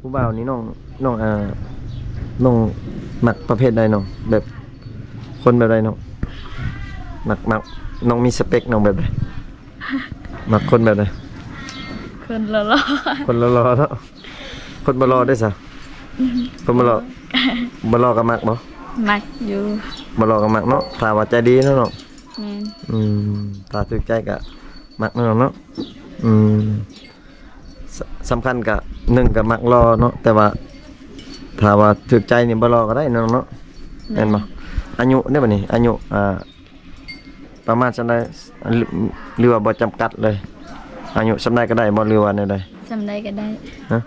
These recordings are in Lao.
ຜູ້ບ່າວນີ້ນ້ອງ ນ້ອງ ອ່າ ນ້ອງມັກປະເພດໃດນ້ອງ? ແບບຄົນແບບໃດນ້ອງ? ມັກ ມັກ ນ້ອງມີສະເປັກນ້ອງແບບໃດ? ມັກຄົນແບບໃດ? ຄົນຫຼໍ່ໆ ຄົນຫຼໍ່ໆເນາະ. ຄົນບໍ່ຫຼໍ່ເດ້ຊະ? ຄົນບໍ່ຫຼໍ່ ບໍ່ຫຼໍ່ກໍມັກບໍ່? ມັກຢູ່. ບໍ່ຫຼໍ່ກໍມັກເນາະ ຖ້າວ່າໃຈດີເນາະນ້ອງ. ແມ່ນ. ອືມ ຖ້າຖືກໃຈກໍມັກເນາະນ້ອງເນາະ. ອືມ ສ- ສຳຄັນກະ ໜຶ່ງກະມັກຫຼໍ່ເນາະ ແຕ່ວ່າຖ້າວ່າຖືກໃຈນີ້ບໍ່ຫຼໍ່ກໍໄດ້ເນາະນ້ອງເນາະ. ແມ່ນ. ແມ່ນບໍ່? ອາຍຸເດ້ບັດນີ້ ອາຍຸ ອ່າ ປະມານສ່ຳໃດ ຫຼື ຫຼືວ່າບໍ່ຈຳກັດເລີຍ? ອາຍຸສ່ຳໃດກໍໄດ້ບໍ່ ຫຼືວ່າແນວໃດ? ສ່ຳໃດກໍໄດ້. ຮະ?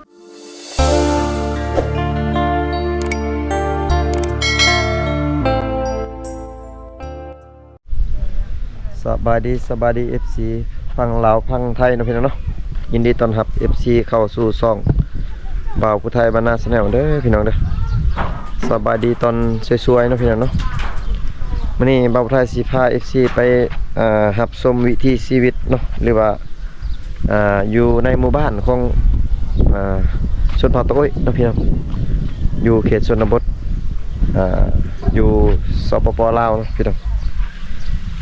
ສະບາຍດີ ສະບາຍດີ ເອັຟຊີ ຝັ່ງລາວຝັ່ງໄທເນາະພີ່ນ້ອງເນາະ. ຍິນດີຕ້ອນຮັບ ເອັຟຊີ ເຂົ້າສູ່ຊ່ອງບ່າວຜູ້ໄທບ້ານນາ Channel ເດີພີ່ນ້ອງເດີ. ສະບາຍດີຕອນສວຍໆເນາະພີ່ນ້ອງເນາະ. ມື້ນີ້ບ່າວຜູ້ໄທຊິພາ ເອັຟຊີ ໄປ ເອີ ຮັບຊົມວິຖີຊີວິດເນາະ ຫຼືວ່າ ອ່າ ຢູ່ໃນໝູ່ບ້ານຂອງ ອ່າ ຊົນເຜົ່າຕາໂອ້ຍເນາະພີ່ນ້ອງ ຢູ່ເຂດຊົນນະບົດ ອ່າ ຢູ່ ສປປ ລາວເນາະພີ່ນ້ອງ.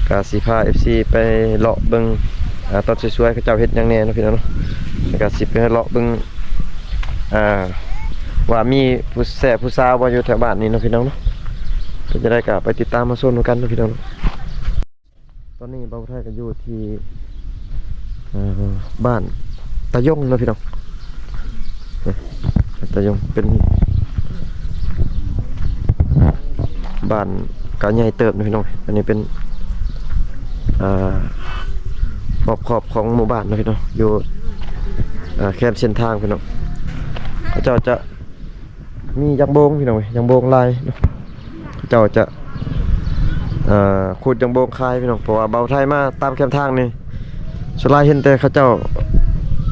ກະຊິພາ ເອັຟຊີ ໄປເລາະເບິ່ງ ອ່າ ຕອນສວຍໆ ເຂົາເຈົ້າເຮັດຫຍັງແດ່ເນາະພີ່ນ້ອງເນາະ. ແລ້ວກະຊິໄປເລາະເບິ່ງ ອ່າ ວ່າມີຜູ້ແຊບຜູ້ສາວບໍ່ ຢູ່ແຖວບ້ານນີ້ເນາະພີ່ນ້ອງເນາະ. ເປັນຈັ່ງໃດກະໄປຕິດຕາມຮັບຊົມນຳກັນເນາະພີ່ນ້ອງເນາະ. ຕອນນີ້ບ່າວໄທກໍຢູ່ທີ່ ເອີ ບ້ານຕາຍົງເນາະພີ່ນ້ອງ. ຕາຍົງເປັນບ້ານກະໃຫຍ່ເຕີບເນາະພີ່ນ້ອງ. ອັນນີ້ເປັນ ເອີ ຮອບຂອບຂອງໝູ່ບ້ານເນາະພີ່ນ້ອງ ຢູ່ ເອີ ແຄມເສັ້ນທາງພີ່ນ້ອງ. ເຂົາເຈົ້າຈະ ມີຢາງໂບງພີ່ນ້ອງເອີຍ ຢາງໂບງຫຼາຍເນາະ. ເຂົາເຈົ້າຈະ ເອີ ຂູດຢາງໂບງຂາຍພີ່ນ້ອງ ເພາະວ່າບ່າວໄທມາຕາມແຄມທາງນີ້ ສ່ວນຫຼາຍເຫັນແຕ່ເຂົາເຈົ້າ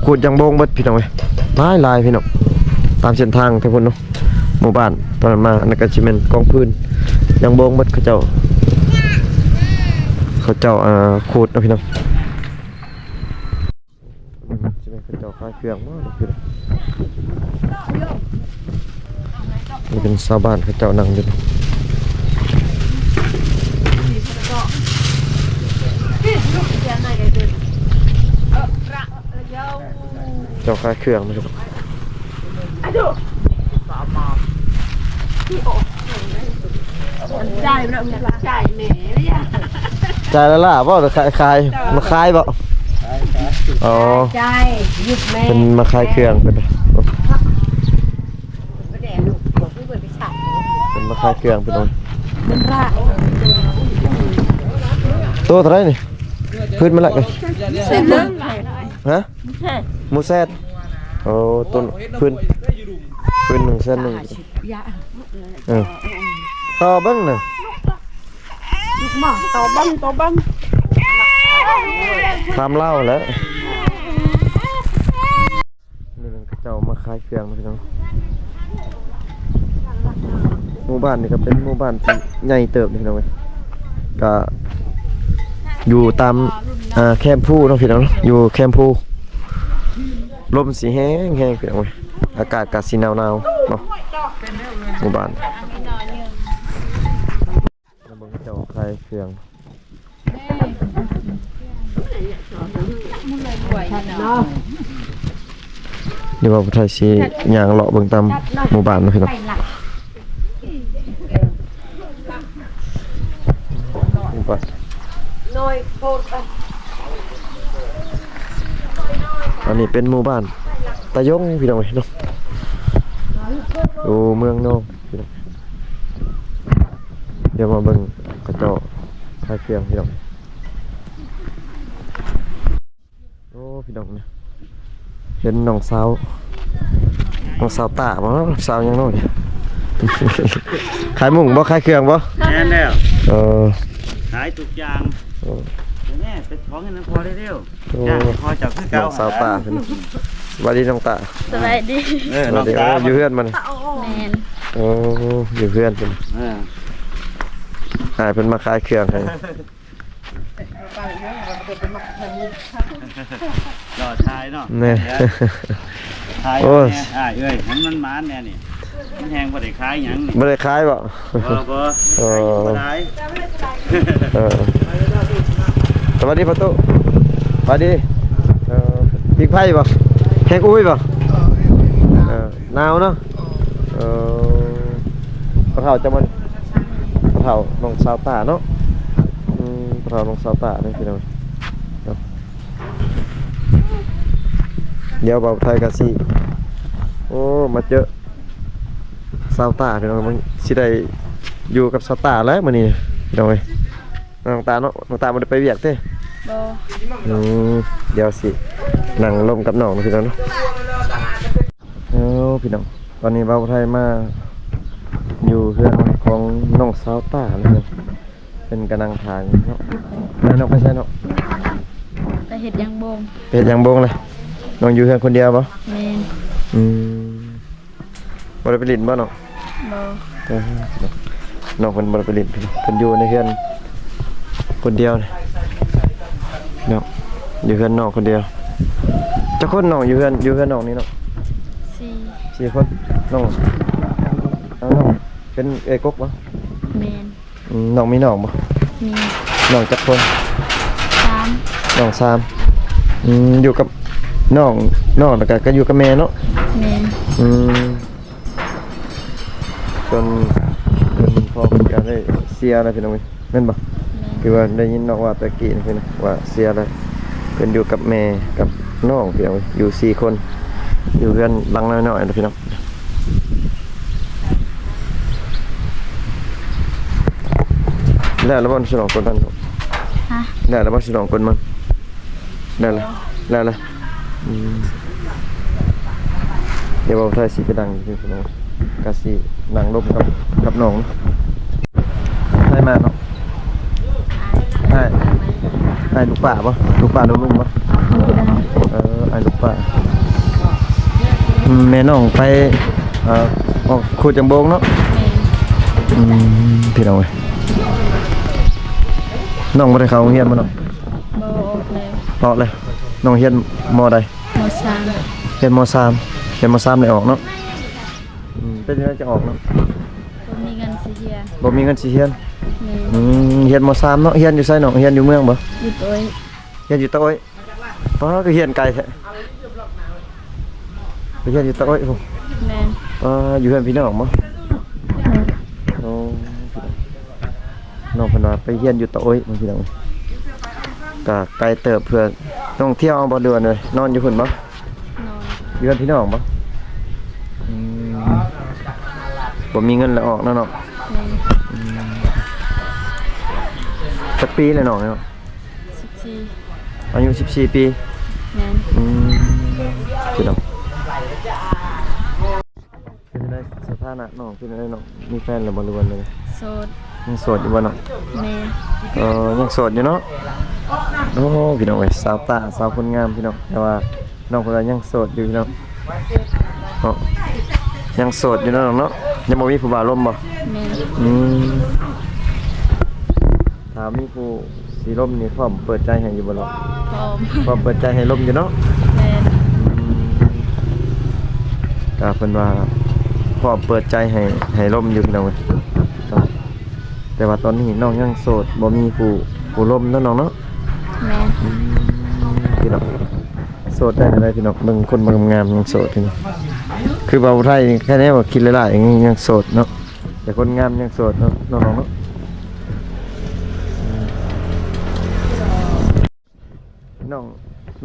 ຂູດຢາງໂບງເບິດພີ່ນ້ອງເອີຍ ຫຼາຍໆ ພີ່ນ້ອງ. ຕາມເສັ້ນທາງທາງພຸ້ນເນາະ ໝູ່ບ້ານຕອນນັ້ນມາ ອັນນັ້ນກໍຊິແມ່ນກອງຟືນ ຢາງໂບງເບິດ ເຂົາເຈົ້າ ເຂົາເຈົ້າ ເອີ ຂູດເນາະພີ່ນ້ອງ. ຊິແມ່ນເຂົາເຈົ້າຂາຍເຄື່ອງບໍ່? ນີ້ເປັນຊາວບ້ານເຂົາເຈົ້ານັ່ງຢູ່ ເຈົ້າຂາຍເຄື່ອງ. ຈ່າຍແລ້ວ ຈ່າຍແມ່ເລີຍ ຈ່າຍແລ້ວລະບໍ່? ຂາຍ ຂາຍ ມາຂາຍບໍ່? ອໍ ຈ່າຍ ຢຸດແມ່ ເພິ່ນມາຂາຍເຄື່ອງ ເພິ່ນ ເພິ່ນມາຂາຍເຄື່ອງ ເພິ່ນ ໂຕເທົ່າໃດນີ້? ພື້ນມັນລະ ແສນໜຶ່ງ ຮະ? ໝູແຊດ ໂອ້ ຕົ້ນ ພື້ນ ພື້ນໜຶ່ງແສນໜຶ່ງ. ເອີ ຕໍ່ເບິ່ງນະ ຕໍ່ເບິ່ງ ຕໍ່ເບິ່ງ ຖາມລາວແຫຼະ. ນີ້ເປັນເຂົາເຈົ້າມາຂາຍເຄື່ອງພີ່ນ້ອງ. ໝູ່ບ້ານນີ້ກໍເປັນໝູ່ບ້ານທີ່ໃຫຍ່ເຕີບພີ່ນ້ອງເອີຍ ກໍຢູ່ຕາມ ເອີ ແຄມພູເນາະພີ່ນ້ອງເນາະ ຢູ່ແຄມພູ. ລົມຊິແຮງໆ ພີ່ນ້ອງເອີຍ ອາກາດກໍຊິໜາວໆ ເນາະ ໝູ່ບ້ານ. ມາເບິ່ງເຂົາເຈົ້າຂາຍເຄື່ອງ ດຽວບ່າວໄທຊິຍ່າງເລາະເບິ່ງຕາມໝູ່ບ້ານເນາະພີ່ນ້ອງ. ອັນນີ້ເປັນໝູ່ບ້ານຕາຍົງພີ່ນ້ອງເອີຍເນາະ ຢູ່ເມືອງນອງພີ່ນ້ອງ. ດຽວມາເບິ່ງເຂົາເຈົ້າຂາຍເຄື່ອງພີ່ນ້ອງ. ໂອ້ ພີ່ນ້ອງ ເຫັນນ້ອງສາວ ນ້ອງສາວຕາບໍ່? ສາວຫຍັງເນາະນີ້? ຂາຍມຸ້ງບໍ່? ຂາຍເຄື່ອງບໍ່? ແມ່ນແລ້ວ ເອີ ຂາຍທຸກຢ່າງ. ໂອ້ ແມ່ ໄປຂໍເງິນນຳພໍ່ເດ້ວ. ໂອ້ ຈ້າງພໍ່ເຈົ້າຄືເກົ່າ ນ້ອງສາວຕາ. ສະບາຍດີນ້ອງຕາ. ສະບາຍດີ. ເອີ ນ້ອງຕາ ຢູ່ເຮືອນມັນ. ແມ່ນ. ໂອ້ ຢູ່ເຮືອນເພິ່ນ. ເອີ ອ້າຍເພິ່ນມາຂາຍເຄື່ອງໃຫ້. ລໍຖ່າຍເນາະ ແມ່. ຂາຍ ໂອ້ຍ ແດ່ ອ້າຍເອີຍ ໃຫ້ມັນໝານແດ່ນີ້ ມັນແຮງບໍ່ໄດ້ຂາຍຫຍັງນີ້ ບໍ່ໄດ້ຂາຍບໍ່? ບໍ່ ບໍ່ ເອີ ຂາຍບໍ່ໄດ້ ເອີ ສະບາຍດີພໍ່ຕູ້ ສະບາຍດີ ເອີ ພິງໄຟບໍ່? ແຮງອຸ້ຍບໍ່? ເອີ ໜາວເນາະ ເອີ ພໍ່ເຖົ້າຈະມາ ພໍ່ເຖົ້ານ້ອງຊາວຕາເນາະ ອືມ ພໍ່ເຖົ້ານ້ອງຊາວຕາເດ້ພີ່ນ້ອງເນາະ. ດຽວບ່າວໄທກະຊິ ໂອ້ ມາເຈີສາວຕາພີ່ນ້ອງ ຊິໄດ້ຢູ່ກັບສາວຕາແລ້ວມື້ນີ້ພີ່ນ້ອງເອີຍ ນ້ອງຕາເນາະ ນ້ອງຕາບໍ່ໄດ້ໄປວຽກເດ້? ບໍ່ ອືມ ດຽວຊິນັ່ງລົມກັບນ້ອງພີ່ນ້ອງເນາະ. ເອີ ພີ່ນ້ອງ ຕອນນີ້ບ່າວໄທມາຢູ່ເຮືອນຂອງນ້ອງຊາວຕາເນາະ ເພິ່ນກຳລັງຖາງເນາະ ແມ່ນ້ອງໄປໃສເນາະ? ໄປເຮັດຢາງບົງ ໄປເຮັດຢາງບົງລະ ນ້ອງຢູ່ເຮືອນຄົນດຽວບໍ່? ແມ່ນ ອືມ ບໍ່ໄດ້ໄປຫຼິ້ນບໍ່ນ້ອງ? ບໍ່ ເອີ ນ້ອງເພິ່ນບໍ່ໄດ້ໄປຫຼິ້ນ ເພິ່ນຢູ່ໃນເຮືອນຄົນດຽວນີ້ເນາະ ຢູ່ເຮືອນນ້ອງຄົນດຽວ. ຈັກຄົນນ້ອງຢູ່ເຮືອນ ຢູ່ເຮືອນນ້ອງນີ້ເນາະ? ສີ່ ສີ່ຄົນ ນ້ອງ ເອົາ ນ້ອງເປັນເອື້ອຍກົກບໍ່? ແມ່ນ ອືມ ນ້ອງມີນ້ອງບໍ່? ມີ ນ້ອງຈັກຄົນ? ສາມ ນ້ອງສາມ ອືມ ຢູ່ກັບນ້ອງ ນ້ອງແລ້ວກະ ກະຢູ່ກັບແມ່ເນາະ? ແມ່ນ ອືມ ສ່ວນເພິ່ນ ພໍ່ເພິ່ນກະໄດ້ເສຍແລ້ວພີ່ນ້ອງເອີຍ ແມ່ນບໍ່? ແມ່ນ ຄືວ່າໄດ້ຍິນນ້ອງວ່າແຕ່ກີ້ນີ້ ວ່າເສຍແລ້ວ ເພິ່ນຢູ່ກັບແມ່ກັບນ້ອງພີ່ນ້ອງເອີຍ ຢູ່ສີ່ຄົນ ຢູ່ເຮືອນຫຼັງນ້ອຍໆນະພີ່ນ້ອງ. ແລ້ວລະບໍ່ ສະໜອງກົນມັນ? ຮະ? ແລ້ວລະບໍ່ ສະໜອງກົນມັນ? ແລ້ວລະ ແລ້ວລະ ອືມ ດຽວບ່າວໄທຊິໄປນັ່ງຢູ່ພີ້ພີ່ນ້ອງ ກະຊິນັ່ງລົມກັບ ກັບນ້ອງ ໃຜມາເນາະ? ອ້າຍ ອ້າຍລູກປ້າບໍ່? ລູກປ້າລູກລຸງບໍ່? ເອີ ອ້າຍລູກປ້າ ອືມ ແມ່ນ້ອງໄປ ເອີ ອອກຂຸດຢາງບົງເນາະ? ແມ່ນ ອືມ ພີ່ນ້ອງເອີຍ ນ້ອງບໍ່ໄດ້ເຂົ້າໂຮງຮຽນບໍ່ນ້ອງ? ບໍ່ ອອກແລ້ວ ອອກແລ້ວ ນ້ອງຮຽນ ມໍໃດ? ມໍສາມ ຮຽນມໍສາມ ຮຽນມໍສາມໄດ້ອອກເນາະ ອືມ ເປັນຈັ່ງໃດຈັ່ງອອກເນາະ? ບໍ່ມີເງິນຊິຮຽນ ບໍ່ມີເງິນຊິຮຽນ ແມ່ນ ອືມ ຮຽນມໍສາມເນາະ ຮຽນຢູ່ໃສນ້ອງ? ຮຽນຢູ່ເມືອງບໍ່? ຢູ່ຕະໂອ້ຍ ຮຽນຢູ່ຕະໂອ້ຍ ປ້າ ຄືຮຽນໄກແທ້ ໄປຮຽນຢູ່ຕະໂອ້ຍພຸ້ນ ແມ່ນ ປ້າ ຢູ່ເຮືອນພີ່ນ້ອງບໍ່? ແມ່ນ ໂອ້ ພີ່ນ້ອງ ນ້ອງເພິ່ນວ່າໄປຮຽນຢູ່ຕະໂອ້ຍ ພີ່ນ້ອງ ກະໄກເຕີບ ເພື່ອນ້ອງທ່ຽວເອົາບໍ່ ຫຼືວ່ານອນຢູ່ພຸ້ນບໍ່? ນອນ ຢູ່ເຮືອນພີ່ນ້ອງບໍ່? ອືມ ບໍ່ມີເງິນລະອອກເນາະນ້ອງ ແມ່ນ ອືມ ຈັກປີແລ້ວນ້ອງເນາະ? ສິບສີ່ ອາຍຸສິບສີ່ປີ ແມ່ນ ອືມ ພີ່ນ້ອງ ເປັນຈັ່ງໃດສະຖານະນ້ອງ ເປັນຈັ່ງໃດນ້ອງ ມີແຟນແລ້ວບໍ່ ຫຼືວ່າແນວໃດ? ໂສດ ຍັງໂສດຢູ່ບໍ່ນ້ອງ? ແມ່ນ ເອີ ຍັງໂສດຢູ່ເນາະ ໂອ້ ພີ່ນ້ອງເອີຍ ສາວຕາ ສາວຄົນງາມ ພີ່ນ້ອງ ແຕ່ວ່ານ້ອງເພິ່ນວ່າຍັງໂສດຢູ່ ພີ່ນ້ອງເນາະ ຍັງໂສດຢູ່ເນາະນ້ອງເນາະ ຍັງບໍ່ມີຜູ້ບ່າວລົມບໍ່? ແມ່ນ ອືມ ຖ້າມີຜູ້ຊິລົມນີ້ ພ້ອມເປີດໃຈໃຫ້ຢູ່ບໍ່ລະ? ພ້ອມ ພ້ອມເປີດໃຈໃຫ້ລົມຢູ່ເນາະ? ແມ່ນ ອືມ ກະເພິ່ນວ່າພ້ອມເປີດໃຈໃຫ້ ໃຫ້ລົມຢູ່ ພີ່ນ້ອງເອີຍ ແຕ່ວ່າຕອນນີ້ນ້ອງຍັງໂສດ ບໍ່ມີຜູ້ ຜູ້ລົມເນາະນ້ອງເນາະ? ແມ່ນ ອືມ ພີ່ນ້ອງ ໂສດໄດ້ແນວໃດພີ່ນ້ອງ ເບິ່ງຄົນງາມໆຍັງໂສດຢູ່ ຄືບ່າວໄທນີ້ ຄະແນນວ່າຄິດຫຼາຍໆ ຍັງ ຍັງໂສດເນາະ ແຕ່ຄົນງາມຍັງໂສດເນາະ ນ້ອງໆເນາະ. ນ້ອງ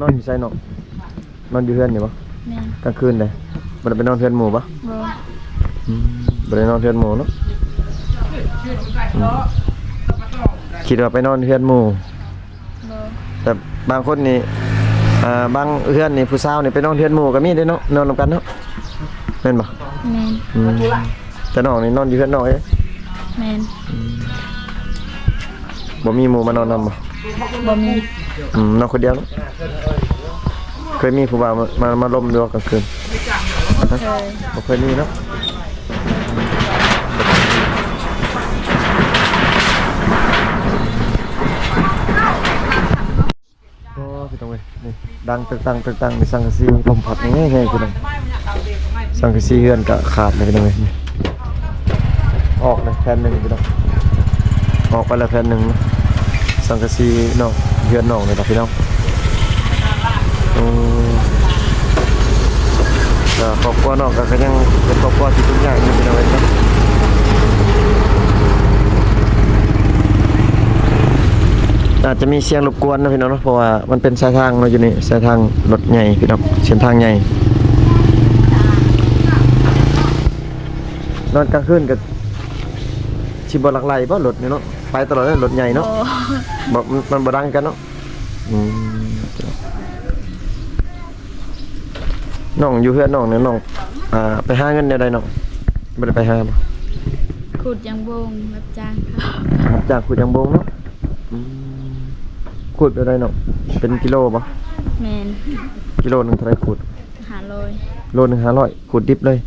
ນອນຢູ່ໃສນ້ອງ? ນອນຢູ່ເຮືອນນີ້ບໍ່? ແມ່ນ ກາງຄືນເດ້ ບໍ່ໄດ້ໄປນອນເຮືອນໝູ່ບໍ່? ບໍ່ ອືມ ບໍ່ໄດ້ນອນເຮືອນໝູ່ເນາະ ອືມ ຄິດວ່າໄປນອນເຮືອນໝູ່ ບໍ່ ແຕ່ບາງຄົນນີ້ ອ່າ ບາງເຮືອນນີ້ຜູ້ສາວນີ້ໄປນອນເຮືອນໝູ່ກໍມີເດ້ເນາະ ນອນນຳກັນເນາະ ແມ່ນບໍ່? ແມ່ນ ອືມ ແຕ່ນ້ອງນີ້ນອນຢູ່ເຮືອນນ້ອງເດ້? ແມ່ນ ອືມ ບໍ່ມີໝູ່ມານອນນຳບໍ່? ບໍ່ມີ ອືມ ນອນຄົນດຽວເນາະ ເຄີຍມີຜູ້ບ່າວມາ ມາລົມຢູ່ບໍ່ກາງຄືນ? ບໍ່ເຄີຍ ບໍ່ເຄີຍມີເນາະ ໂອ້ ພີ່ນ້ອງເອີຍ ນີ້ດັງຕຶກຕັງຕຶກຕັງ ນີ້ສັງກະສີລົມພັດແຮງໆ ພີ່ນ້ອງ. ສັງກະສີເຮືອນກະຂາດເລີຍ ພີ່ນ້ອງເອີຍ. ນີ້ອອກເລີຍແຜ່ນໜຶ່ງ ພີ່ນ້ອງ ອອກໄປແລ້ວແຜ່ນໜຶ່ງ. ສັງກະສີນອກເຮືອນນອກນີ້ລະ ພີ່ນ້ອງ. ໂອ້ ກໍຄອບຄົວນ້ອງກໍ ກໍຍັງເປັນຄອບຄົວທີ່ທຸກຍາກຢູ່ ພີ່ນ້ອງເອີຍເນາະ. ອາດຈະມີສຽງລົບກວນເນາະ ພີ່ນ້ອງເນາະ ເພາະວ່າມັນເປັນສາຍທາງເນາະ ຢູ່ນີ້ ສາຍທາງລົດໃຫຍ່ ພີ່ນ້ອງ ເສັ້ນທາງໃຫຍ່. ນອນກາງຄືນກໍຊິບໍ່ຫຼັ່ງໄຫຼບໍ່ ລົດນີ້ເນາະ ໄປຕະຫຼອດເດ້ ລົດໃຫຍ່ເນາະ. ບໍ່ ບໍ່ ມັນ ມັນບໍ່ດັງກັນເນາະ. ອືມ ນ້ອງຢູ່ເຮືອນນ້ອງນີ້ ນ້ອງ ອ່າ ໄປຫາເງິນແນວໃດນ້ອງ? ບໍ່ໄດ້ໄປຫາບໍ່? ຂູດຢາງບົງ ຮັບຈ້າງເຂົາ. ຮັບຈ້າງຂູດຢາງບົງເນາະ. ອືມ ຂູດແນວໃດນ້ອງ? ເປັນກິໂລບໍ່? ແມ່ນ. ກິໂລໜຶ່ງເທົ່າໃດຂູດ? ຫ້າຮ້ອຍ. ໂລໜຶ່ງຫ້າຮ້ອຍ ຂູດດິບເລີຍ.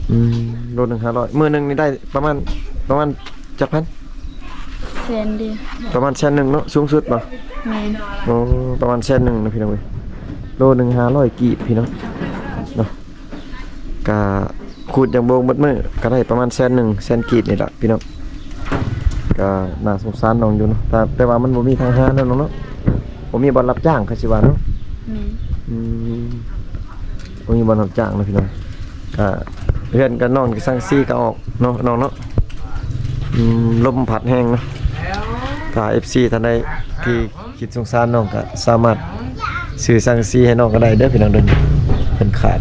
ອືມ ໂລໜຶ່ງຫ້າຮ້ອຍ ມື້ໜຶ່ງນີ້ໄດ້ປະມານ ປະມານຈັກພັນ? ແສນດຽວ. ປະມານແສນໜຶ່ງເນາະ ສູງສຸດບໍ່? ແມ່ນ. ໂອ້ ປະມານແສນໜຶ່ງນະ ພີ່ນ້ອງເອີຍ. ໂລໜຶ່ງຫ້າຮ້ອຍກີບ ພີ່ນ້ອງເນາະ. ກະຂູດຢາງບົງໝົດມື້ກະໄດ້ປະມານແສນໜຶ່ງ ແສນກີບນີ້ລະ ພີ່ນ້ອງ. ກະໜ້າສົງສານນ້ອງຢູ່ເນາະ ແຕ່ ແຕ່ວ່າມັນບໍ່ມີທາງຫາເນາະນ້ອງເນາະ. ບໍ່ມີບ່ອນຮັບຈ້າງ ຄືຊິວ່າເນາະ. ແມ່ນ. ອືມ ບໍ່ມີບ່ອນຮັບຈ້າງເນາະ ພີ່ນ້ອງ. ກະເຮືອນກະນອນກະສັງກະສີກະອອກເນາະ ນ້ອງເນາະ. ອືມ ລົມພັດແຮງເນາະ. ຖ້າເອັຟຊີທ່ານໃດທີ່ຄິດສົງສານນ້ອງ ກະສາມາດຊື້ສັງກະສີໃຫ້ນ້ອງກະໄດ້ເດີ ພີ່ນ້ອງເດີ. ເພິ່ນຂາດ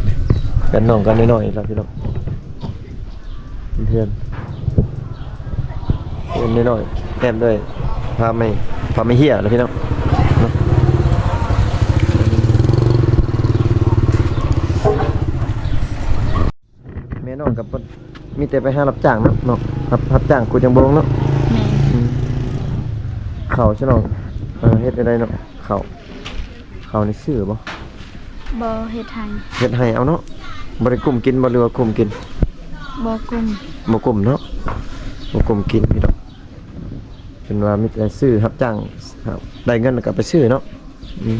ເຮືອນນ້ອງກະນ້ອຍໆ ລະ ພີ່ນ້ອງ. ເປັນເຮືອນ ເຮືອນນ້ອຍໆ ແອ້ມດ້ວຍຜ້າໄມ້ ຜ້າໄມ້ເຫ້ຍລະ ພີ່ນ້ອງເນາະ. ແມ່ນ້ອງກະບໍ່ ມີແຕ່ໄປຫາຮັບຈ້າງເນາະ ເນາະ ຮັບ ຮັບຈ້າງຂູດຢາງບົງເນາະ. ແມ່ນ. ອືມ ເຂົ້າຊະນ້ອງ ເອີ ເຮັດແນວໃດເນາະ ເຂົ້າ ເຂົ້ານີ້ຊື້ບໍ່? ບໍ່ ເຮັດໄຮ່. ເຮັດໄຮ່ເອົາເນາະ. ບໍ່ໄດ້ກຸ້ມກິນບໍ່ ຫຼືວ່າກຸ້ມກິນ? ບໍ່ກຸ້ມ. ບໍ່ກຸ້ມເນາະ ບໍ່ກຸ້ມກິນ ພີ່ນ້ອງ. ເພິ່ນວ່າມີແຕ່ຊື້ ຮັບຈ້າງ ໄດ້ເງິນແລ້ວກໍໄປຊື້ເນາະ. ອື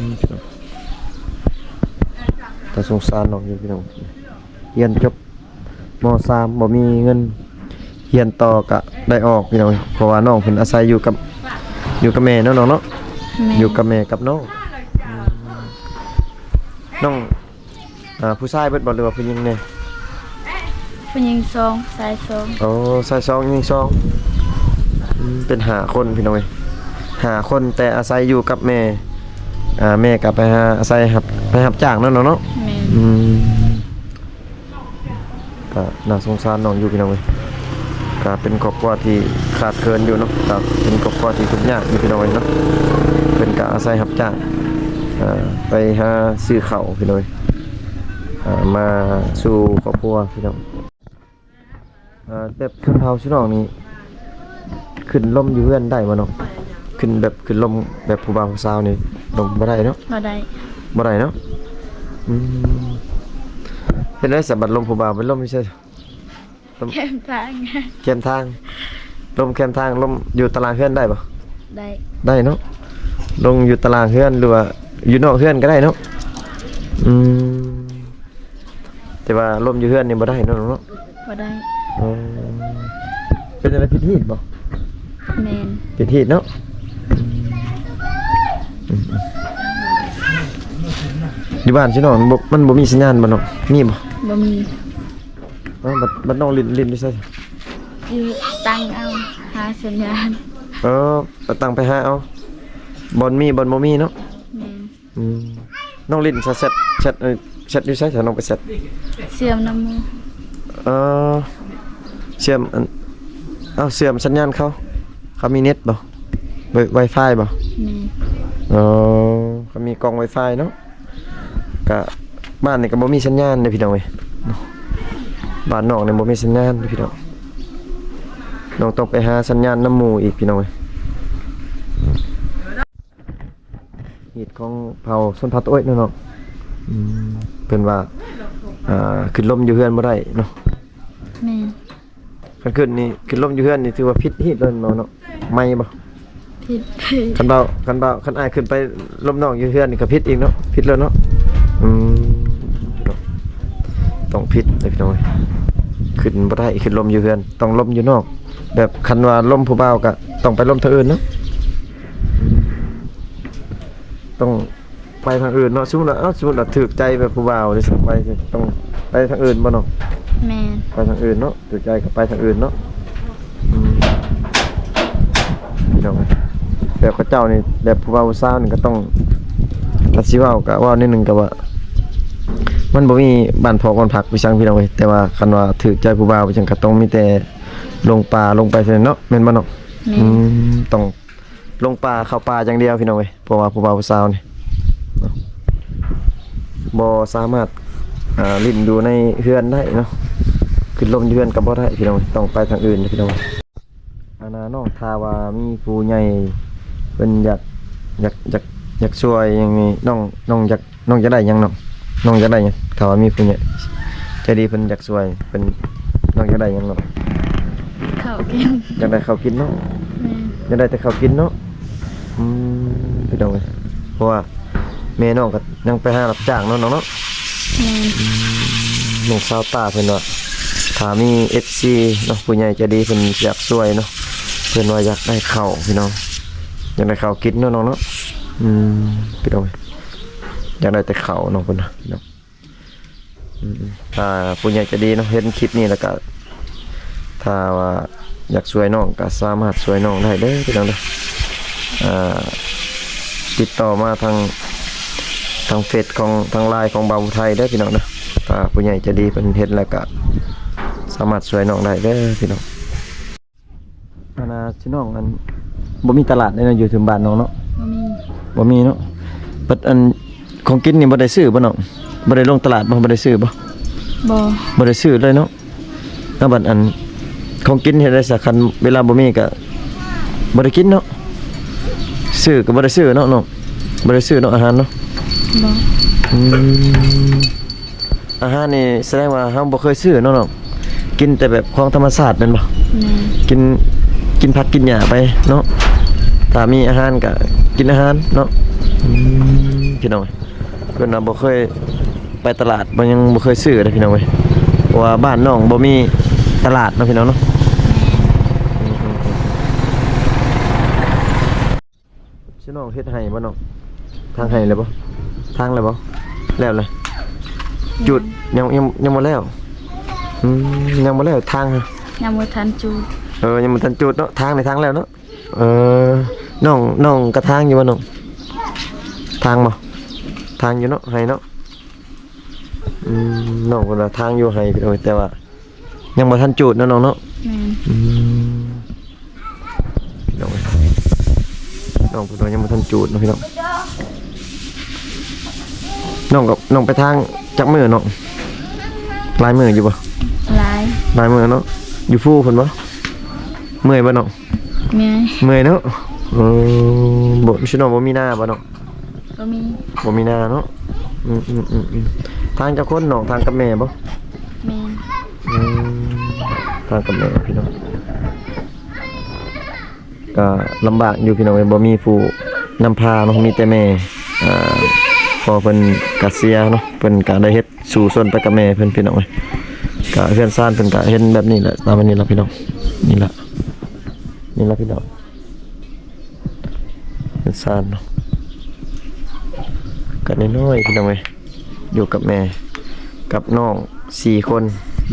ມ ພີ່ນ້ອງ ຕາສົງສານນ້ອງຢູ່ ພີ່ນ້ອງ. ຮຽນຈົບ ມໍສາມ ບໍ່ມີເງິນຮຽນຕໍ່ກະໄດ້ອອກ ພີ່ນ້ອງ ເພາະວ່ານ້ອງເພິ່ນອາໄສຢູ່ກັບ ຢູ່ກັບແມ່ເນາະ ນ້ອງເນາະ. ແມ່ນ. ຢູ່ກັບແມ່ກັບນ້ອງ. ອືມ ນ້ອງ ອ່າ ຜູ້ຊາຍເບິດບໍ່ ຫຼືວ່າຜູ້ຍິງແດ່? ຜູ້ຍິງສອງ ຊາຍສອງ. ໂອ້ ຊາຍສອງ ຍິງສອງ. ອືມ ເປັນຫ້າຄົນ ພີ່ນ້ອງເອີຍ ຫ້າຄົນ ແຕ່ອາໄສຢູ່ກັບແມ່. ອ່າ ແມ່ກໍໄປຫາອາໄສຮັບ ໄປຮັບຈ້າງເນາະ ນ້ອງເນາະ. ແມ່ນ. ອືມ ກໍໜ້າສົງສານນ້ອງຢູ່ ພີ່ນ້ອງເອີຍ. ກໍເປັນຄອບຄົວທີ່ຂາດເຂີນຢູ່ເນາະ ກໍເປັນຄອບຄົວທີ່ທຸກຍາກຢູ່ ພີ່ນ້ອງເອີຍເນາະ. ເພິ່ນກໍອາໄສຮັບຈ້າງ ເອີ ໄປຫາຊື້ເຂົ້າ ພີ່ນ້ອງເອີຍ ເອີ ມາສູ່ຄອບຄົວ ພີ່ນ້ອງ. ເອີ ແບບຊົນເຜົ່າຊະນ້ອງນີ້ ຂຶ້ນລົມຢູ່ເຮືອນໄດ້ບໍ່ນ້ອງ? ຂຶ້ນແບບ ຂຶ້ນລົມແບບຜູ້ບ່າວຜູ້ສາວນີ້ ລົມບໍ່ໄດ້ເນາະ? ບໍ່ໄດ້. ບໍ່ໄດ້ເນາະ. ອືມ ເຮັດໄດ້ສະ ບັດລົມຜູ້ບ່າວໄປລົມຢູ່ໃສ? ແຄມທາງ. ແຄມທາງ. ລົມແຄມທາງ ລົມຢູ່ຕາລາງເຮືອນໄດ້ບໍ່? ໄດ້. ໄດ້ເນາະ. ລົມຢູ່ຕາລາງເຮືອນ ຫຼືວ່າຢູ່ນອກເຮືອນກໍໄດ້ເນາະ. ອືມ ແຕ່ວ່າລົມຢູ່ເຮືອນນີ້ບໍ່ໄດ້ເນາະ ນ້ອງເນາະ? ບໍ່ໄດ້. ອໍ ເປັນຈັ່ງໃດ ຜິດຮີດບໍ່? ແມ່ນ. ຜິດຮີດເນາະ. ອືມ ຢູ່ບ້ານຊະນ້ອງ ມັນບໍ່ ມັນບໍ່ມີສັນຍານບໍ່ນ້ອງ? ມີບໍ່? ບໍ່ມີ. ເອົ້າ ບັດ ບັດນ້ອງຫຼິ້ນ ຫຼິ້ນຢູ່ໃສ? ຢູ່ຕັງເອົາ ຫາສັນຍານ. ເອີ ໄປຕັງໄປຫາເອົາ ບ່ອນມີ ບ່ອນບໍ່ມີເນາະ. ແມ່ນ. ອືມ ນ້ອງຫຼິ້ນແຊັດ ແຊັດ ເອີ ແຊັດຢູ່ໃສ ຖ້ານ້ອງໄປແຊັດ? ເຊື່ອມນຳໝູ່. ເອີ ເຊື່ອມອັນ ເອົ້າ ເຊື່ອມສັນຍານເຂົາ ເຂົາມີເນັດບໍ່? ໄວ ໄວຟາຍບໍ່? ແມ່ນ. ອໍ ເຂົາມີກ້ອງໄວຟາຍເນາະ. ກະບ້ານນີ້ກະບໍ່ມີສັນຍານເດ້ພີ່ນ້ອງເອີຍ ບ້ານນ້ອງນີ້ບໍ່ມີສັນຍານເດ້ພີ່ນ້ອງ. ນ້ອງຕ້ອງໄປຫາສັນຍານນຳໝູ່ອີກພີ່ນ້ອງເອີຍ. ຮີດຂອງເຜົ່າຊົນເຜົ່າຕາໂອ້ຍເນາະ ເນາະ. ອືມ ເພິ່ນວ່າ ອ່າ ຂຶ້ນລົມຢູ່ເຮືອນບໍ່ໄດ້ເນາະ. ແມ່ນ. ຄັນຂຶ້ນນີ້ ຂຶ້ນລົມຢູ່ເຮືອນນີ້ ຖືວ່າຜິດຮີດເລີຍເນາະ ເນາະ. ໄໝບໍ່? ຜິ ຜິດ. ຄັນເວົ້າ ຄັນເວົ້າ ຄັນອ້າຍຂຶ້ນໄປລົມນ້ອງຢູ່ເຮືອນນີ້ກໍຜິດອີກເນາະ ຜິດແລ້ວເນາະ. ອືມ ຕ້ອງຜິດເດ້ພີ່ນ້ອງເອີຍ ຂຶ້ນບໍ່ໄດ້ ຂຶ້ນລົມຢູ່ເຮືອນ ຕ້ອງລົມຢູ່ນອກ. ແບບຄັນວ່າລົມຜູ້ບ່າວກໍຕ້ອງໄປລົມທາງອື່ນເນາະ ອືມ ຕ້ອງ ໄປທາງອື່ນເນາະ. ສົມມຸດວ່າ ເອົ້າ ສົມມຸດວ່າຖືກໃຈແບບຜູ້ບ່າວນີ້ ໄປ ຕ້ອງໄປທາງອື່ນບໍ່ນ້ອງ? ແມ່ນ. ໄປທາງອື່ນເນາະ ຖືກໃຈກໍໄປທາງອື່ນເນາະ. ອືມ ພີ່ນ້ອງເອີຍ ແບບເຂົາເຈົ້ານີ້ ແບບຜູ້ບ່າວຜູ້ສາວນີ້ກໍຕ້ອງ ຄັນຊິເວົ້າກໍເວົ້າໜ້ອຍໜຶ່ງ ກໍວ່າມັນບໍ່ມີບ້ານພັກ ບ້ານພັກ ພີ່ຊັງ ພີ່ນ້ອງເອີຍ. ແຕ່ວ່າຄັນວ່າຖືກໃຈຜູ້ບ່າວ ພີ່ຊັງ ກໍຕ້ອງມີແຕ່ລົງປ່າ ລົງໄປເທົ່ານັ້ນເນາະ ແມ່ນບໍ່ນ້ອງ? ແມ່ນ. ອືມ ຕ້ອງ ລົງປ່າເຂົ້າປ່າຢ່າງດຽວພີ່ນ້ອງເອີຍ ເພາະວ່າຜູ້ບ່າວຜູ້ສາວນີ້ເນາະ ບໍ່ສາມາດ ອ່າ ຫຼິ້ນຢູ່ໃນເຮືອນໄດ້ເນາະ ຂຶ້ນລົມຢູ່ເຮືອນກໍບໍ່ໄດ້ພີ່ນ້ອງເອີຍ ຕ້ອງໄປທາງອື່ນເດ້ພີ່ນ້ອງ. ອັນນ່າ ນ້ອງ ຖ້າວ່າມີຜູ້ໃຫຍ່ເພິ່ນຢາກ ຢາກ ຢາກ ຢາກຊ່ວຍຫຍັງນີ້ ນ້ອງ ນ້ອງຢາກ ນ້ອງຢາກໄດ້ຫຍັງນ້ອງ? ນ້ອງຢາກໄດ້ຫຍັງ? ຖ້າວ່າມີຜູ້ໃຫຍ່ໃຈດີເພິ່ນຢາກຊ່ວຍ ເພິ່ນ ນ້ອງຢາກໄດ້ຫຍັງນ້ອງ? ເຂົ້າກິນ. ຢາກໄດ້ເຂົ້າກິນເນາະ? ແມ່ນ. ຢາກໄດ້ແຕ່ເຂົ້າກິນເນາະ? ອືມ ພີ່ນ້ອງເອີຍ ເພາະວ່າແມ່ນ້ອງກໍຍັງໄປຫາຮັບຈ້າງເນາະນ້ອງເນາະ? ແມ່ນ. ອືມ ນ້ອງສາວຕາເພິ່ນວ່າ ຖ້າມີເອັຟຊີເນາະ ຜູ້ໃຫຍ່ໃຈດີເພິ່ນຢາກຊ່ວຍເນາະ ເພິ່ນວ່າຢາກໄດ້ເຂົ້າພີ່ນ້ອງ ຢາກໄດ້ເຂົ້າກິນເນາະນ້ອງເນາະ? ອືມ ພີ່ນ້ອງເອີຍ ຢາກໄດ້ແຕ່ເຂົ້ານ້ອງເພິ່ນນະ ອືມ ຖ້າຜູ້ໃຫຍ່ໃຈດີເນາະ ເຫັນຄລິບນີ້ແລ້ວກະ ຖ້າວ່າຢາກຊ່ວຍນ້ອງກະສາມາດຊ່ວຍນ້ອງໄດ້ເດີພີ່ນ້ອງເດີ. ອ່າ ຕິດຕໍ່ມາທາງ ທາງເຟສຂອງ ທາງລາຍຂອງບ່າວໄທເດີພີ່ນ້ອງເດີ. ຖ້າຜູ້ໃຫຍ່ໃຈດີເພິ່ນເຫັນແລ້ວກະສາມາດຊ່ວຍນ້ອງໄດ້ເດີພີ່ນ້ອງ. ອັນນ່າ ຊິນ້ອງ ອັນ ບໍ່ມີຕະຫຼາດເດ້ເນາະ ຢູ່ເທິງບ້ານນ້ອງເນາະ? ບໍ່ມີ. ບໍ່ມີເນາະ. ບັດອັນ ຂອງກິນນີ້ບໍ່ໄດ້ຊື້ບໍ່ນ້ອງ? ບໍ່ໄດ້ລົງຕະຫຼາດບໍ່? ບໍ່ໄດ້ຊື້ບໍ່? ບໍ່. ບໍ່ໄດ້ຊື້ເລີຍເນາະ. ແລ້ວບັດອັນ ຂອງກິນເຮັດໄດ້ຊະ ຄັນເວລາບໍ່ມີກໍບໍ່ໄດ້ກິນເນາະ? ຊື້ກໍບໍ່ໄດ້ຊື້ເນາະນ້ອງ? ບໍ່ໄດ້ຊື້ເນາະ ອາຫານເນາະ? ບໍ່. ອືມ. ອາຫານນີ້ສະແດງວ່າເຮົາບໍ່ເຄີຍຊື້ເນາະນ້ອງ? ກິນແຕ່ແບບຂອງທຳມະຊາດແມ່ນບໍ່? ແມ່ນ. ກິນ ກິນຜັກກິນຫຍ້າໄປເນາະ. ຖ້າມີອາຫານກະກິນອາຫານເນາະ. ອືມ ພີ່ນ້ອງ ເພິ່ນວ່າບໍ່ເຄີຍໄປຕະຫຼາດ ບໍ່ ຍັງບໍ່ເຄີຍຊື້ເດ້ພີ່ນ້ອງເອີຍ ເພາະວ່າບ້ານນ້ອງບໍ່ມີຕະຫຼາດເນາະ ພີ່ນ້ອງເນາະ. ຊິນ້ອງເຮັດໄຮ່ບໍ່ນ້ອງ? ທາງໄຮ່ແລ້ວບໍ່? ທາງແລ້ວບໍ່? ແລ້ວແລ້ວ. ຈູດ ຍັງ ຍັງ ຍັງບໍ່ແລ້ວ. ອືມ ຍັງບໍ່ແລ້ວທາງ. ຍັງບໍ່ທັນຈູດ. ເອີ ຍັງບໍ່ທັນຈູດເນາະ. ທາງນີ້ທາງແລ້ວເນາະ. ເອີ ນ້ອງ ນ້ອງກະທາງຢູ່ບໍ່ນ້ອງ? ທາງບໍ່? ທາງຢູ່ເນາະ ໄຮ່ເນາະ. ອືມ ນ້ອງເພິ່ນວ່າທາງຢູ່ໄຮ່ພີ່ນ້ອງ ແຕ່ວ່າ ຍັງບໍ່ທັນຈູດເນາະນ້ອງເນາະ. ແມ່ນ. ອືມ ພີ່ນ້ອງເອີຍ ນ້ອງເພິ່ນວ່າຍັງບໍ່ທັນຈູດເນາະພີ່ນ້ອງ. ນ້ອງກໍ ນ້ອງໄປທາງຈັກມື້ນ້ອງ? ຫຼາຍມື້ຢູ່ບໍ່? ຫຼາຍ. ຫຼາຍມື້ເນາະ. ຢູ່ພູພຸ້ນບໍ່? ເມື່ອຍບໍ່ນ້ອງ? ເມື່ອຍ. ເມື່ອຍເນາະ. ເອີ ບໍ່ ຊິນ້ອງບໍ່ມີນາບໍ່ນ້ອງ? ບໍ່ມີ. ບໍ່ມີນາເນາະ. ອືມໆໆໆ. ທາງຈັກຄົນນ້ອງ? ທາງກັບແມ່ບໍ່? ແມ່ນ. ອືມ ທາງກັບແມ່ພີ່ນ້ອງ. ກໍລຳບາກຢູ່ພີ່ນ້ອງເອີຍ ບໍ່ມີຜູ້ນຳພາເນາະ ມີແຕ່ແມ່. ອ່າ ພໍ່ເພິ່ນກະເສຍເນາະ ເພິ່ນກະໄດ້ເຮັດສູ້ຊົນໄປກັບແມ່ເພິ່ນພີ່ນ້ອງເອີຍ. ກະເຮືອນຊານເພິ່ນກະເຫັນແບບນີ້ແຫຼະ ຕາມແບບນີ້ລະພີ່ນ້ອງ. ນີ້ລະ ນີ້ລະພີ່ນ້ອງ. ເຮືອນຊານເນາະ ກໍນ້ອຍໆ ພີ່ນ້ອງເອີຍ ຢູ່ກັບແມ່ກັບນ້ອງສີ່ຄົນ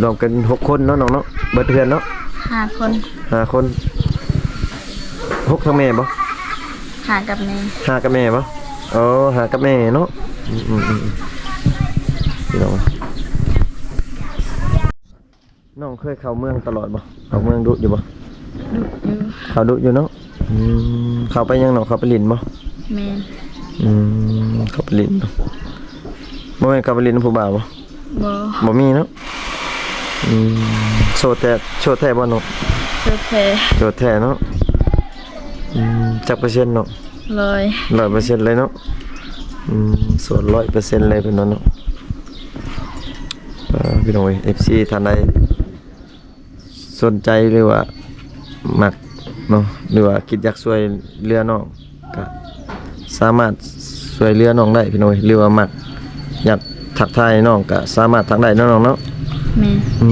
ລວມກັນຫົກຄົນເນາະນ້ອງເນາະ. ເບິດເຮືອນເນາະ ຫ້າຄົນ. ຫ້າຄົນ. ຫົກທັງແມ່ບໍ່? ຫ້າກັບແມ່. ຫ້າກັບແມ່ບໍ່? ອໍ ຫ້າກັບແມ່ເນາະ. ອືມໆໆ ພີ່ນ້ອງ ນ້ອງເຄີຍເຂົ້າເມືອງຕະຫຼອດບໍ່? ເຂົ້າເມືອງດຸຢູ່ບໍ່? ດຸຢູ່. ເຂົ້າດຸຢູ່ເນາະ. ອືມ ເຂົ້າໄປຫຍັງເນາະ? ເຂົ້າໄປຫຼິ້ນບໍ່? ແມ່ນ. ອືມ ເຂົ້າໄປຫຼິ້ນເນາະ. ບໍ່ແມ່ນເຂົ້າໄປຫຼິ້ນນຳຜູ້ບ່າວບໍ່? ບໍ່. ບໍ່ມີເນາະ. ອືມ ໂສດແທ້ ໂສດແທ້ບໍ່ນ້ອງ? ໂສດແທ້. ໂສດແທ້ເນາະ. ອືມ ຈັກເປີເຊັນເນາະ? ຮ້ອຍ. ຮ້ອຍເປີເຊັນເລີຍເນາະ. ອືມ ໂສດຮ້ອຍເປີເຊັນເລີຍເພິ່ນວ່າເນາະ. ເອີ ພີ່ນ້ອງເອີຍ ເອັຟຊີ ທ່ານໃດສົນໃຈ ຫຼືວ່າມັກ ເນາະ ຫຼືວ່າຄິດຢາກຊ່ວຍເຫຼືອນ້ອງ ກະສາມາດຊ່ວຍເຫຼືອນ້ອງໄດ້ພີ່ນ້ອງເອີຍ ຫຼືວ່າມັກຢາກທັກທາຍນ້ອງ ກະສາມາດທັກໄດ້ເນາະນ້ອງເນາະ. ແມ່ນ. ອື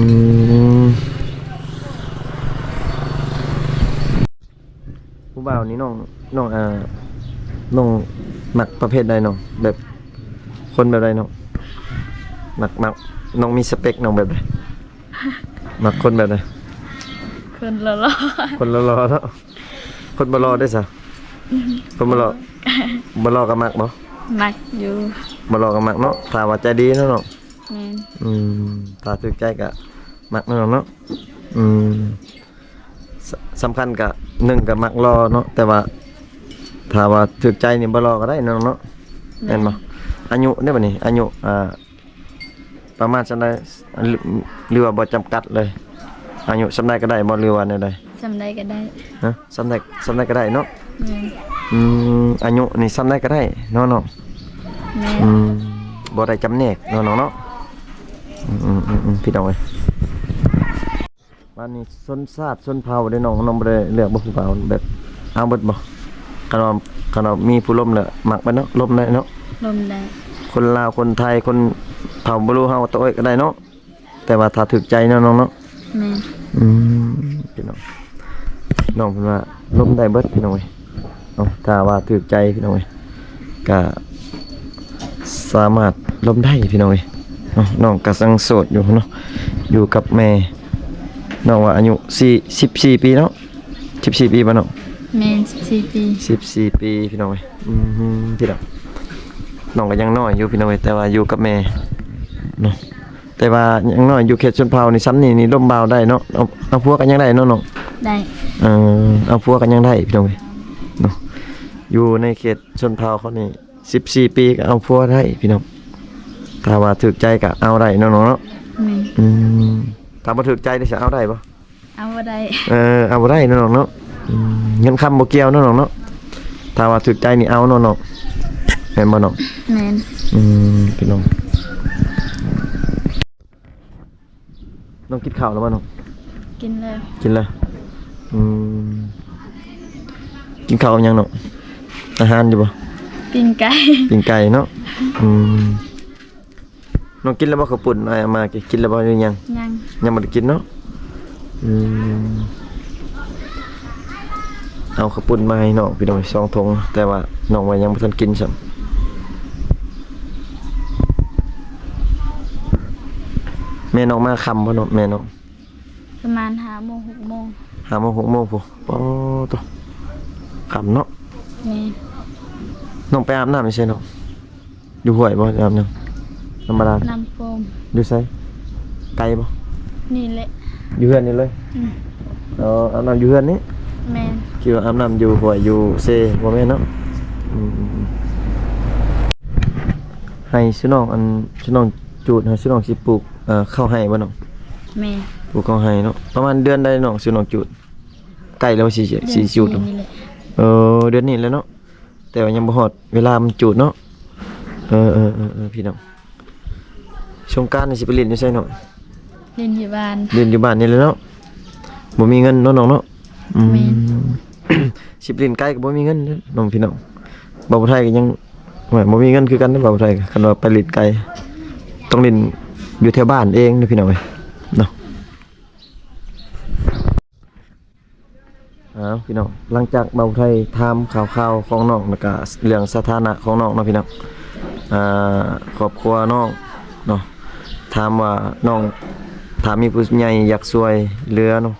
ມ ຜູ້ບ່າວນີ້ນ້ອງ ນ້ອງ ເອີ ນ້ອງມັກປະເພດໃດນ້ອງ? ແບບຄົນແບບໃດນ້ອງ? ມັກ ມັກ ນ້ອງມີສະເປັກນ້ອງແບບໃດ? ມັກຄົນແບບໃດ? ຄົນຫຼໍ່ໆ ຄົນຫຼໍ່ໆເນາະ. ຄົນບໍ່ຫຼໍ່ເດ້ຊະ? ຄົນບໍ່ຫຼໍ່ ບໍ່ຫຼໍ່ກໍມັກບໍ່? ມັກຢູ່. ບໍ່ຫຼໍ່ກໍມັກເນາະ ຖ້າວ່າໃຈດີເນາະນ້ອງ. ແມ່ນ. ອືມ ຖ້າຖືກໃຈກໍມັກເນາະນ້ອງເນາະ. ອືມ ສ- ສຳຄັນກະ ໜຶ່ງກະມັກຫຼໍ່ເນາະ ແຕ່ວ່າຖ້າວ່າຖືກໃຈນີ້ບໍ່ຫຼໍ່ກໍໄດ້ເນາະນ້ອງເນາະ. ແມ່ນ. ແມ່ນບໍ່? ອາຍຸເດ້ບັດນີ້ ອາຍຸ ອ່າ ປະມານສ່ຳໃດ ຫຼື ຫຼືວ່າບໍ່ຈຳກັດເລີຍ? ອາຍຸສ່ຳໃດກໍໄດ້ບໍ່ ຫຼືວ່າແນວໃດ? ສ່ຳໃດກໍໄດ້. ຮະ? ສ່ຳໃດ ສ່ຳໃດກໍໄດ້ເນາະ? ແມ່ນ. ອືມ ອາຍຸນີ້ສ່ຳໃດກໍໄດ້ເນາະນ້ອງ? ແມ່ນ. ອືມ ບໍ່ໄດ້ຈຳແນກເນາະນ້ອງເນາະ. ອືມໆໆ ພີ່ນ້ອງເອີຍ ບາດນີ້ຊົນຊາດຊົນເຜົ່າເດ້ນ້ອງ ນ້ອງບໍ່ໄດ້ເລືອກບໍ່ ຜູ້ບ່າວ ແບບເອົາເບິດບໍ່? ຄັນວ່າ ຄັນວ່າມີຜູ້ລົມແລ້ວມັກເບິດເນາະ ລົມໄດ້ເນາະ? ລົມໄດ້. ຄົນລາວ ຄົນໄທ ຄົນເຜົ່າບໍ່ຮູ້ເຮົາ ຕະໂອ້ຍກໍໄດ້ເນາະ ແຕ່ວ່າຖ້າຖືກໃຈເນາະນ້ອງເນາະ. ແມ່ນ. ອືມ ພີ່ນ້ອງ ນ້ອງເພິ່ນວ່າລົມໄດ້ເບິດ ພີ່ນ້ອງເອີຍ. ເນາະ ຖ້າວ່າຖືກໃຈພີ່ນ້ອງເອີຍ ກະສາມາດລົມໄດ້ພີ່ນ້ອງເອີຍ. ເນາະ ນ້ອງກະຍັງໂສດຢູ່ເນາະ ຢູ່ກັບແມ່. ນ້ອງວ່າອາຍຸສີ່ ສິບສີ່ປີເນາະ ສິບສີ່ປີບໍ່ນ້ອງ? ແມ່ນ ສິບສີ່ປີ. ສິບສີ່ປີພີ່ນ້ອງເອີຍ. ອືມ ພີ່ນ້ອງ ນ້ອງກະຍັງນ້ອຍຢູ່ພີ່ນ້ອງເອີຍ ແຕ່ວ່າຢູ່ກັບແມ່ເນາະ. ແຕ່ວ່າຍັງນ້ອຍຢູ່ເຂດຊົນເຜົ່ານີ້ ຊ່ຳນີ້ນີ້ລົມບ່າວໄດ້ເນາະ. ເອົາ ເອົາຜົວກໍຍັງໄດ້ເນາະນ້ອງ? ໄດ້. ເອີ ເອົາຜົວກໍຍັງໄດ້ພີ່ນ້ອງເອີຍເນາະ. ຢູ່ໃນເຂດຊົນເຜົ່າເຂົານີ້ ສິບສີ່ປີກໍເອົາຜົວໄດ້ພີ່ນ້ອງ ຖ້າວ່າຖືກໃຈກໍເອົາໄດ້ເນາະນ້ອງເນາະ. ແມ່ນ. ອືມ ຖ້າບໍ່ຖືກໃຈນີ້ຊິເອົາໄດ້ບໍ່? ເອົາບໍ່ໄດ້. ເອີ ເອົາບໍ່ໄດ້ເນາະນ້ອງເນາະ. ອືມ ເງິນຄຳບໍ່ກ່ຽວເນາະນ້ອງເນາະ ຖ້າວ່າຖືກໃຈນີ້ເອົາເນາະນ້ອງ. ແມ່ນບໍ່ນ້ອງ? ແມ່ນ. ອືມ ພີ່ນ້ອງ ນ້ອງກິນເຂົ້າແລ້ວບໍ່ນ້ອງ? ກິນແລ້ວ. ກິນແລ້ວ. ອືມ ກິນເຂົ້າກັບຫຍັງນ້ອງ? ອາຫານຢູ່ບໍ່? ປີ້ງໄກ່. ປີ້ງໄກ່ເນາະ. ອືມ ນ້ອງກິນແລ້ວບໍ່ ເຂົ້າປຸ້ນອ້າຍເອົາມາ ກິນແລ້ວບໍ່ ຫຼືຍັງ? ຍັງ. ຍັງບໍ່ໄດ້ກິນເນາະ. ອືມ ເອົາເຂົ້າປຸ້ນມາໃຫ້ນ້ອງພີ່ນ້ອງ ສອງຖົງ ແຕ່ວ່ານ້ອງວ່າຍັງບໍ່ທັນກິນຊ້ຳ. ແມ່ນ້ອງມາຄ່ຳບໍ່ນ້ອງ? ແມ່ນ້ອງ ປະມານຫ້າໂມງ ຫົກໂມງ. ຫ້າໂມງ ຫົກໂມງພຸ້ນ. ປາໂຕ ຄ່ຳເນາະ. ແມ່ນ. ນ້ອງໄປອາບນ້ຳຢູ່ໃສນ້ອງ? ຢູ່ຫ້ວຍບໍ່ ອາບນ້ຳ? ນ້ຳບາດານ. ນ້ຳໂຂງ. ຢູ່ໃສ? ໄກບໍ່? ນີ້ແຫຼະ. ຢູ່ເຮືອນນີ້ເລີຍ? ອືມ. ອໍ ອາບນ້ຳຢູ່ເຮືອນນີ້? ແມ່ນ. ຄິດວ່າອາບນ້ຳຢູ່ຫ້ວຍຢູ່ເຊ ບໍ່ແມ່ນເນາະ. ອືມ ໃຫ້ຊຸນ້ອງ ອັນ ຊຸນ້ອງຈູດ ໃຫ້ຊຸນ້ອງຊິປູກ ເອີ ເຂົ້າໄຮ່ບໍ່ນ້ອງ? ແມ່ນ. ປູກເຂົ້າໄຮ່ເນາະ. ປະມານເດືອນໃດນ້ອງ ຊຸນ້ອງຈູດ? ໃກ້ແລ້ວຊິ ເດືອນສີ່ນີ້ແຫຼະ. ເອີ ເດືອນນີ້ແຫຼະເນາະ. ແຕ່ວ່າຍັງບໍ່ຮອດເວລາມັນຈູດເນາະ. ເອີໆໆໆ ພີ່ນ້ອງ ສົງການນີ້ຊິໄປຫຼິ້ນຢູ່ໃສນ້ອງ? ຫຼິ້ນຢູ່ບ້ານ. ຫຼິ້ນຢູ່ບ້ານນີ້ແຫຼະເນາະ. ບໍ່ມີເງິນເນາະນ້ອງເນາະ. ອືມ. ແມ່ນ. ຊິໄປຫຼິ້ນໄກກໍບໍ່ມີເງິນເດ້ນ້ອງ ພີ່ນ້ອງ. ບ່າວໄທກໍຍັງ ໂອ້ຍ ບໍ່ມີເງິນຄືກັນເດ້ ບ່າວໄທ. ຄັນວ່າໄປຫຼິ້ນໄກ ຕ້ອງຫຼິ້ນຢູ່ແຖວບ້ານເອງເດ້ ພີ່ນ້ອງເອີຍເນາະ. ອ້າວ ພີ່ນ້ອງ ຫຼັງຈາກບ່າວໄທຖາມຂ່າວໆຂອງນ້ອງ ແລ້ວກະເລື່ອງສະຖານະຂອງນ້ອງເນາະ ພີ່ນ້ອງ. ອ່າ ຄອບຄົວນ້ອງເນາະ ຖາມວ່ານ້ອງ ຖ້າມີຜູ້ໃຫຍ່ຢາກຊ່ວຍເຫຼືອເນາະ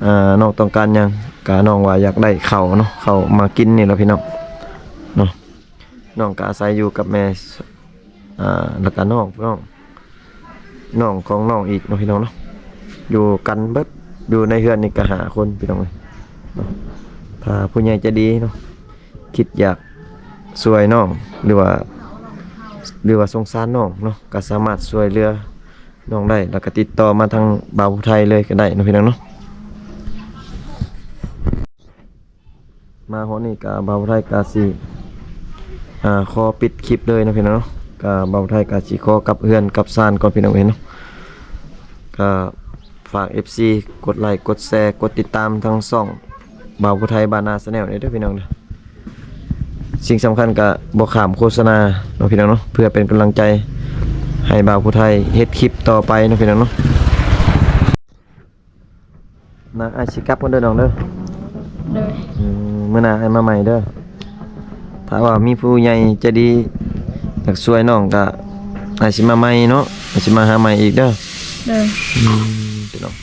ອ່າ ນ້ອງຕ້ອງການຫຍັງ ກະນ້ອງວ່າຢາກໄດ້ເຂົ້າເນາະ ເຂົ້າມາກິນນີ້ແຫຼະ ພີ່ນ້ອງເນາະ. ນ້ອງກະອາໄສຢູ່ກັບແມ່ ອ່າ ແລ້ວກະນ້ອງ ນ້ອງ ນ້ອງຂອງນ້ອງອີກເນາະ ພີ່ນ້ອງເນາະ. ຢູ່ກັນເບິດ ຢູ່ໃນເຮືອນນີ້ກະຫ້າຄົນ ພີ່ນ້ອງເອີຍເນາະ. ຖ້າຜູ້ໃຫຍ່ໃຈດີເນາະ ຄິດຢາກຊ່ວຍນ້ອງ ຫຼືວ່າ ຫຼືວ່າສົງສານນ້ອງເນາະ ກະສາມາດຊ່ວຍເຫຼືອນ້ອງໄດ້ ແລ້ວກະຕິດຕໍ່ມາທາງບ່າວໄທເລີຍກະໄດ້ເນາະ ພີ່ນ້ອງເນາະ. ມາຮອດນີ້ກະບ່າວໄທກະຊິ ອ່າ ຂໍປິດຄລິບເລີຍເນາະ ພີ່ນ້ອງເນາະ. ກະບ່າວໄທກະຊິຂໍກັບເຮືອນກັບຊານກ່ອນ ພີ່ນ້ອງເອີຍເນາະ. ກະຝາກເອັຟຊີກົດໄລກົດແຊ ກົດຕິດຕາມທາງຊ່ອງ ບ່າວຜູ້ໄທບ້ານນາ Channel ເດີພີ່ນ້ອງເດີ. ສິ່ງສຳຄັນກໍບໍ່ຂ້າມໂຄສະນາເນາະພີ່ນ້ອງເນາະ ເພື່ອເປັນກຳລັງໃຈໃຫ້ບ່າວຜູ້ໄທເຮັດຄລິບຕໍ່ໄປເນາະພີ່ນ້ອງເນາະ. ນາ ອ້າຍຊິກັບກ່ອນເດີນ້ອງເດີ. ໂດຍ. ອືມ ມື້ໜ້າອ້າຍມາໃໝ່ເດີ. ຖ້າວ່າມີຜູ້ໃຫຍ່ໃຈດີຢາກຊ່ວຍນ້ອງກໍອ້າຍຊິມາໃໝ່ເນາະ ອ້າຍຊິມາຫາໃໝ່ອີກເດີ. ໂດຍ. ອືມ ພີ່ນ້ອງ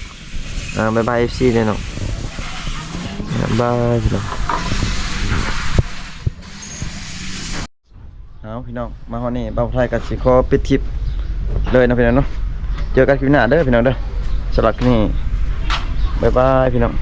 ອ່າ ບາຍບາຍ ເອັຟຊີ ເດີນ້ອງ. ບາຍບາຍ ພີ່ນ້ອງ. ເອົາ ພີ່ນ້ອງ ມາຮອດນີ້ບ່າວໄທກໍຊິຂໍປິດຄລິບເລີຍເນາະ ພີ່ນ້ອງເນາະ. ເຈີກັນຄລິບໜ້າເດີພີ່ນ້ອງເດີ. ສຳລັບຄລິບນີ້ ບາຍບາຍ ພີ່ນ້ອງ.